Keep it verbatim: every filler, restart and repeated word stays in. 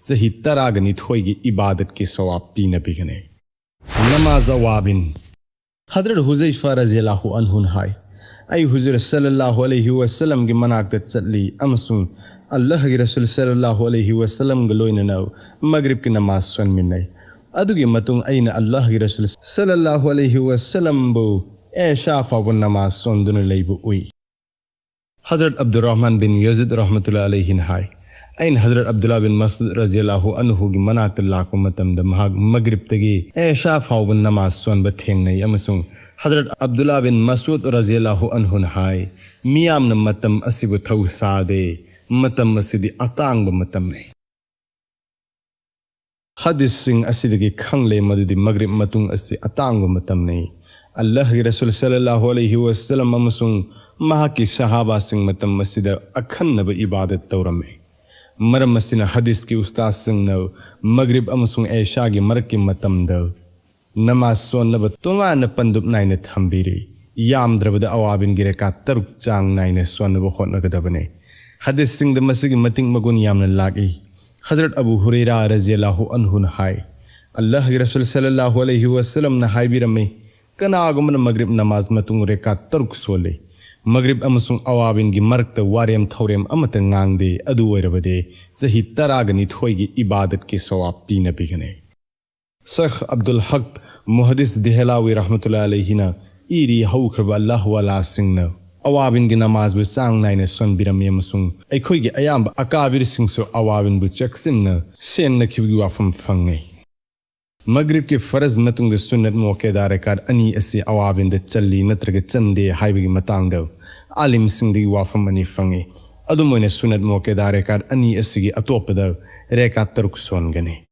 ꯆꯍꯤ ꯇꯔꯥꯒ ꯅꯤꯊꯣꯏꯒꯤ ꯏꯕꯥꯗꯠꯀꯤ ꯁꯋꯥꯕ ꯄꯤꯅꯕꯤꯒꯅꯤ꯫ ꯅꯃꯥꯖ ꯑꯋꯥꯕꯤꯟ꯫ ꯍꯖꯔꯠ ꯍꯨꯖꯩꯐꯥ ꯔꯖꯤꯌꯜꯂꯥꯍꯨ ꯑꯟꯍꯨꯅ ꯍꯥꯏ, ꯑꯩ ꯍꯨꯖꯨꯔ ꯁꯜꯂꯜꯂꯥꯍꯨ ꯑꯂꯩꯍꯤ ꯋꯁꯜꯂꯝꯒꯤ ꯃꯅꯥꯛꯇ ꯆꯠꯂꯤ ꯑꯃꯁꯨꯡ ꯑꯜꯂꯥꯍꯒꯤ ꯔꯁꯨꯜ ꯁꯜꯂꯜꯂꯥꯍꯨ ꯑꯂꯩꯍꯤ ꯋꯁꯜꯂꯝꯒ ꯂꯣꯏꯅꯅ ꯃꯒ꯭ꯔꯤꯕꯀꯤ ꯅꯃꯥꯖ ꯁꯣꯟꯃꯤꯟꯅꯩ꯫ ꯑꯗꯨꯒꯤ ꯃꯇꯨꯡ ꯑꯩꯅ ꯑꯜꯂꯥꯍꯒꯤ ꯔꯁꯨꯜ ꯁꯜꯂꯜꯂꯥꯍꯨ ꯑꯂꯩꯍꯤ ꯋꯁꯜꯂꯝꯕꯨ ꯑꯦꯁꯥ ꯐꯥꯎꯕ ꯅꯃꯥꯖ ꯁꯣꯟꯗꯨꯅ ꯂꯩꯕ ꯎꯏ꯫ ꯍꯖꯔꯠ ꯑꯕꯗꯨꯔꯔꯍꯃꯥꯟ ꯕꯤꯟ ꯌꯖꯤꯗ ꯔꯍꯃꯇꯨꯜꯂꯥꯍꯤ ꯑꯂꯩꯍꯤꯅ ꯍꯥꯏ, ꯑꯩꯅ ꯍꯖꯔꯠ ꯑꯕꯗꯨꯜꯂꯥ ꯕꯤꯟ ꯃꯁꯎꯗ ꯔꯖꯤꯌꯜꯂꯥꯍꯨ ꯑꯟꯍꯨꯒꯤ ꯃꯅꯥꯛꯇ ꯂꯥꯛꯄ ꯃꯇꯝꯗ ꯃꯍꯥꯛ ꯃꯒ꯭ꯔꯤꯕꯇꯒꯤ ꯑꯦꯁꯥ ꯐꯥꯎꯕ ꯅꯃꯥꯖ ꯁꯣꯟꯕ ꯊꯦꯡꯅꯩ ꯑꯃꯁꯨꯡ ꯍꯖꯔꯠ ꯑꯕꯗꯨꯜꯂꯥ ꯕꯤꯟ ꯃꯁꯎꯗ ꯔꯖꯤꯌꯜꯂꯥꯍꯨ ꯑꯟꯍꯨꯅ ꯍꯥꯏ, ꯃꯤꯌꯥꯝꯅ ꯃꯇꯝ ꯑꯁꯤꯕꯨ ꯊꯧꯁꯥꯗꯦ, ꯃꯇꯝ ꯑꯁꯤꯗꯤ ꯑꯇꯥꯡꯕ ꯃꯇꯝꯅꯤ꯫ ꯍꯗꯤꯁꯁꯤꯡ ꯑꯁꯤꯗꯒꯤ ꯈꯪꯂꯦ ꯃꯗꯨꯗꯤ ꯃꯒ꯭ꯔꯤꯕ ꯃꯇꯨꯡ ꯑꯁꯤ ꯑꯇꯥꯡꯕ ꯃꯇꯝꯅꯤ꯫ ꯑꯜꯂꯥꯍꯒꯤ ꯔꯁꯨꯜ ꯁꯜꯂꯜꯂꯥꯍꯨ ꯑꯂꯩꯍꯤ ꯋꯁꯜꯂꯝ ꯑꯃꯁꯨꯡ ꯃꯍꯥꯛꯀꯤ ꯁꯍꯥꯕꯥꯁꯤꯡ ꯃꯇꯝ ꯑꯁꯤꯗ ꯑꯈꯟꯅꯕ ꯏꯕꯥꯗꯠ ꯇꯧꯔꯝꯃꯤ꯫ ꯃꯔꯝ ꯑꯁꯤꯅ ꯍꯗꯤꯁꯀꯤ ꯎꯁꯇꯥꯗꯁꯤꯡꯅ ꯃꯒ꯭ꯔꯤꯕ ꯑꯃꯁꯨꯡ ꯑꯦꯁꯥꯒꯤ ꯃꯔꯛꯀꯤ ꯃꯇꯝꯗ ꯅꯃꯥꯖ ꯁꯣꯟꯅꯕ ꯇꯣꯉꯥꯟꯅ ꯄꯟꯗꯨꯞ ꯅꯥꯏꯅ ꯊꯝꯕꯤꯔꯤ꯫ ꯌꯥꯝꯗ꯭ꯔꯕꯗ ꯑꯋꯥꯕꯤꯟꯒꯤ ꯔꯦꯀꯥꯠ ꯇꯔꯨꯛ ꯆꯥꯡ ꯅꯥꯏꯅ ꯁꯣꯟꯅꯕ ꯍꯣꯠꯅꯒꯗꯕꯅꯤ꯫ ꯍꯗꯤꯁꯁꯤꯡꯗ ꯃꯁꯤꯒꯤ ꯃꯇꯤꯛ ꯃꯒꯨꯟ ꯌꯥꯝꯅ ꯂꯥꯛꯏ꯫ ꯍꯖꯔꯠ ꯑꯕꯨ ꯍꯨꯔꯩꯔꯥ ꯔꯖꯤꯌꯜꯂꯥꯍꯨ ꯑꯟꯍꯨꯅ ꯍꯥꯏ, ꯑꯜꯂꯥꯍꯒꯤ ꯔꯁꯨꯜ ꯁꯜꯂꯜꯂꯥꯍꯨ ꯑꯂꯩꯍꯤ ꯋꯁꯜꯂꯝꯅ ꯍꯥꯏꯕꯤꯔꯝꯃꯤ, ꯀꯅꯥꯒꯨꯝꯕꯅ ꯃꯒ꯭ꯔꯤꯕ ꯅꯃꯥꯖ ꯃꯇꯨꯡ ꯔꯦꯀꯥꯠ ꯇꯔꯨꯛ ꯁꯣꯜꯂꯤ, ꯃꯒ꯭ꯔꯤꯕ ꯑꯃꯁꯨꯡ ꯑꯋꯥꯕꯤꯟꯒꯤ ꯃꯔꯛꯇ ꯋꯥꯔꯦꯝ ꯊꯧꯔꯦꯝ ꯑꯃꯠꯇ ꯉꯥꯡꯗꯦ, ꯑꯗꯨ ꯑꯣꯏꯔꯕꯗꯤ ꯆꯍꯤ ꯇꯔꯥꯒ ꯅꯤꯊꯣꯏꯒꯤ ꯏꯕꯥꯗꯠꯀꯤ ꯁꯋꯥꯕ ꯄꯤꯅꯕꯤꯒꯅꯤ꯫ ꯁꯦꯈ ꯑꯕꯗꯨꯜ ꯍꯛ ꯃꯨꯍꯗꯤꯁ ꯗꯦꯍꯂꯥꯋꯤ ꯔꯍꯃꯇꯨꯜꯂꯥꯍꯤ ꯑꯂꯩꯍꯤꯅ ꯏꯔꯤ, ꯍꯧꯈ꯭ꯔꯕ ꯑꯜꯂꯥꯍ ꯋꯥꯂꯥꯁꯤꯡꯅ ꯑꯋꯥꯕꯤꯟꯒꯤ ꯅꯃꯥꯖꯕꯨ ꯆꯥꯡ ꯅꯥꯏꯅ ꯁꯣꯟꯕꯤꯔꯝꯃꯤ ꯑꯃꯁꯨꯡ ꯑꯩꯈꯣꯏꯒꯤ ꯑꯌꯥꯝꯕ ꯑꯀꯥꯕꯤꯔꯁꯤꯡꯁꯨ ꯑꯋꯥꯕꯤꯟꯕꯨ ꯆꯦꯛꯁꯤꯟꯅ ꯁꯦꯟꯅꯈꯤꯕꯒꯤ ꯋꯥꯐꯝ ꯐꯪꯉꯤ꯫ ꯃꯒ꯭ꯔꯤꯕꯀꯤ ꯐꯔꯖ ꯃꯇꯨꯡꯗ ꯁꯨꯟꯅꯠ ꯃꯣꯀꯦꯗꯥ ꯔꯦꯀꯥꯠ ꯑꯅꯤ ꯑꯁꯤ ꯑꯋꯥꯕꯤꯟꯗ ꯆꯜꯂꯤ ꯅꯠꯇ꯭ꯔꯒ ꯆꯟꯗꯦ ꯍꯥꯏꯕꯒꯤ ꯃꯇꯥꯡꯗ ꯑꯥꯂꯤꯝꯁꯤꯡꯗꯒꯤ ꯋꯥꯐꯝ ꯑꯅꯤ ꯐꯪꯉꯤ꯫ ꯑꯗꯨꯝ ꯑꯣꯏꯅ ꯁꯨꯟꯅꯠ ꯃꯣꯀꯦꯗꯥ ꯔꯦꯀꯥꯠ ꯑꯅꯤ ꯑꯁꯤꯒꯤ ꯑꯇꯣꯞꯄꯗ ꯔꯦꯀꯥꯠ ꯇꯔꯨꯛ ꯁꯣꯟꯒꯅꯤ꯫